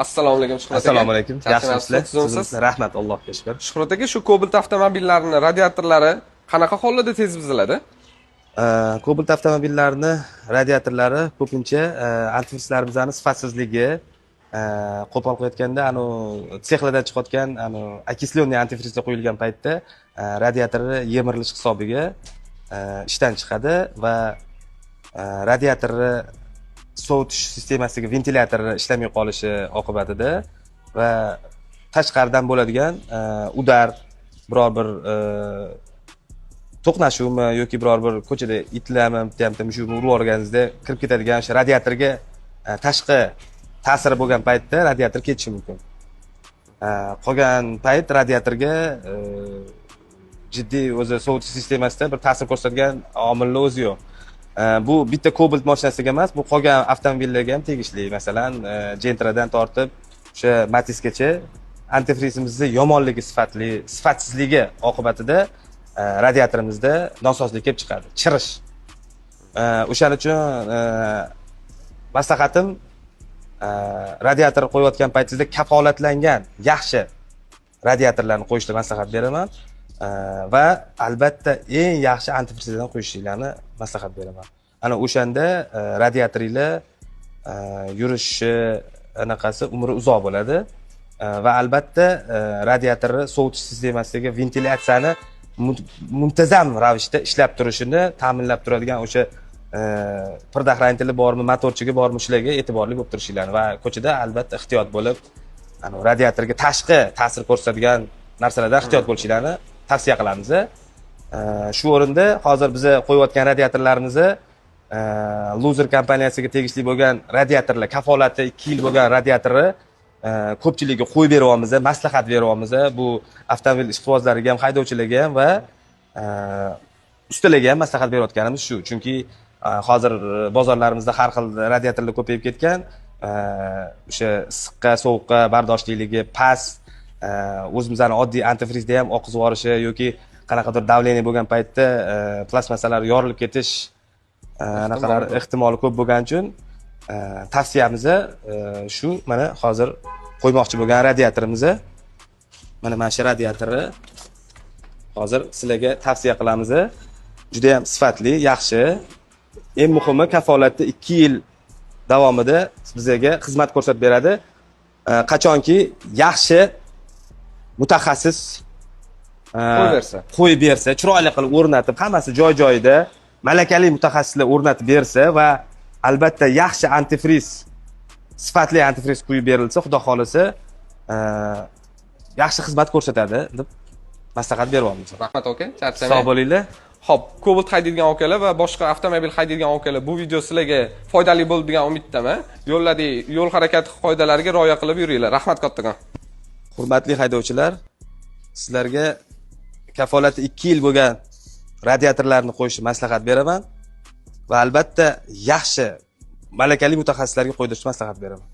Assalomu alaykum, Shuhrat aka. Assalomu alaykum. Yaxshimisizlar? Yaxshimisizlar? Tuzukmisiz? Rahmat, Allohga shukr. Shuhrat aka, shu Cobalt avtomobillarini radiatorlari qanaqa hollarda tez buziladi? Cobalt avtomobillarini radiatorlari ko'pincha antifrizlarimizni sifatsizligi, qo'pol qilayotganda anu sexlardan chiqayotgan anu окисленный antifrizlar quyilgan paytda radiatori yemirilish hisobiga ishdan chiqadi va radiatorni sovutish sistemasiga ventilyatori ishlamay qolishi oqibatida va tashqaridan bo'ladigan удар, biror bir to'qnashuvmi yoki biror bir ko'chada itlarmi, bitta bitta mushukmi urib yuborganingizda kirib ketadigan o'sha radiatorga tashqi ta'siri bo'lgan paytda radiator ketishi mumkin. Qolgan payt radiatorga jiddiy o'zi sovutish sistemasida bir ta'sir ko'rsatgan omilni o'zi yo'q. Bu bitta Cobalt mashinasiga emas, bu qolgan avtomobillarga ham tegishli. Masalan, Gentradan tortib o'sha Matizgacha antifrizimizni yomonligi, sifatli sifatsizligi oqibatida radiatorimizda nosozlik kelib chiqadi, chirish. O'shaning uchun maslahatim, radiator qo'yayotgan paytingizda kafolatlangan yaxshi radiatorlarni qo'yishni maslahat beraman. Va albatta eng yaxshi antifrizlardan qo'yishinglarni maslahat beraman. Ana o'shanda radiatoringlar yurishi, anaqasi, umri uzoq bo'ladi. Va albatta radiatorni sovutish sistemasidagi ventilyatsiyani muntazam ravishda ishlab turishini ta'minlab turadigan o'sha предохранители bormi, motorchigi bormi, shularga e'tiborli bo'lib turishinglarni va ko'chada albatta ehtiyot bo'lib, anavi radiatorga tashqi ta'sir ko'rsatadigan narsalardan ehtiyot bo'lishinglarni tavsiya qilamiz. Shu o'rinda hozir biza qo'yayotgan radiatorlarimizni, Luzer kompaniyasiga tegishli bo'lgan radiatorlar, kafolati 2 yil bo'lgan radiatorni ko'pchilikka qo'yib beryapmiz, maslahat beryapmiz. Bu avtomobil ishqibozlariga ham, haydovchilarga ham va ustalarga ham maslahat berayotganimiz shu, chunki hozir bozorlarimizda har xil radiatorlar ko'payib ketgan. O'sha issiqqa, sovuqqa bardoshliligi past, o'zimizni oddiy antifrizda ham oqizib yuborishi yoki qanaqadir давление bo'lgan paytda plastmassalar yorilib ketish anaqalar ehtimoli ko'p bo'lgani uchun tavsiyamiz shu. Mana hozir qo'ymoqchi bo'lgan radiatorimiz, mana shu radiatorni hozir sizlarga tavsiya qilamiz. Judayam sifatli, yaxshi, eng muhimi, kafolatda 2 yil davomida bizga xizmat ko'rsatib beradi. Qachonki yaxshi mutaxassis qo'yib bersa. Qo'yib bersa, chiroyli qilib o'rnatib, hammasi joy joyida, malakali mutaxassislar o'rnatib bersa va albatta yaxshi antifriz, sifatli antifriz quyib berilsa, xudo xohlasa, yaxshi xizmat ko'rsatadi deb maslahat beryapmiz. Rahmat, aka, charchamang. Sog' bo'linglar. Xo'p, Cobalt haydaydigan akalar va boshqa avtomobil haydaydigan akalar, bu video sizlarga foydali bo'ldi degan umiddaman. Yo'llarda yo'l harakati qoidalariga rioya qilib yuringlar. Rahmat kattakon. Hurmatli haydovchilar, sizlarga kafolati 2 yil bo'lgan radiatorlarni qo'yishni maslahat beraman va albatta yaxshi, malakali mutaxassislarga qo'ydirishni maslahat beraman.